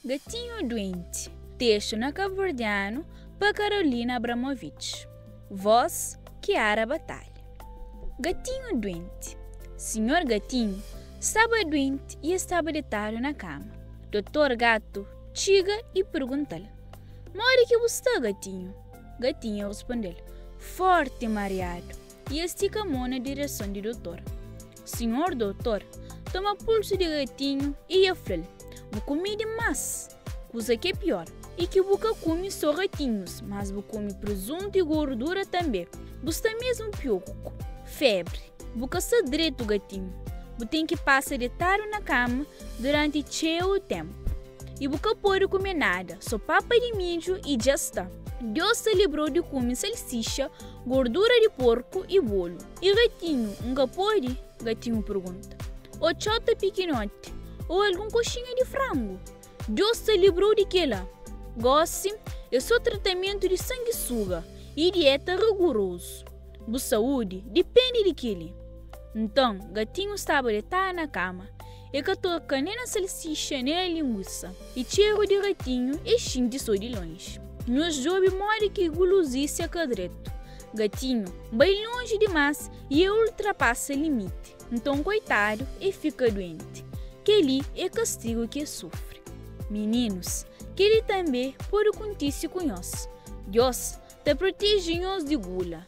Gatinhu duenti, testu na kabuverdianu pa Carolina Abramovic. Voz, Kiara Batalha. Gatinhu duenti. Sinhor Gatinhu staba duenti y e staba detadu na kama. Dotor Gatu txiga y pergunta-l, Modi ki bu sta, Gatinhu? Gatinhu responde-l, Forti mariadu! Y e stika mon na direson di dotor. Sinhor dotor toma pulsu di gatinhu y e fla-l, Bu kume dimás! Kuza ki é pior é ki bu ka kume sô ratinhus, mas bu kume prezuntu y gordura tanbê. Bu sta mésmu pior ku fébri. Bu ka sta dretu, gatinhu. Bu ten ki pasa detadu na kama duranti txeu ténpu. I bu ka pode kume nada, sô papa di midju i dja sta. Deus ta libra-u di kume salsixa, gordura di porku i bolu. I gatinhu, N ka pode? Gatinhu pergunta. Ô txota pikinoti, ô algun koxinha di frangu? Deus ta libra-u di kel-la. Gósi é sô tratamentu di sangisuga i dieta rigurozu. Bu saúdi dipende di kel-li. Nton, gatinhu staba detadu na kama. E ka toka nen na salsixa nen na linguisa. I txeru di ratinhu e xinti so di lonji. Nhos djobe modi ki guluzisia ka dretu. Gatinhu bai lonji dimás i e ultrapasa limiti. Nton koitadu e fika duenti. Kel-li é kastigu ki e sufri. Mininus, kel-li tanbê pode kontise ku nhos. Diós ta proteje nhos di gula.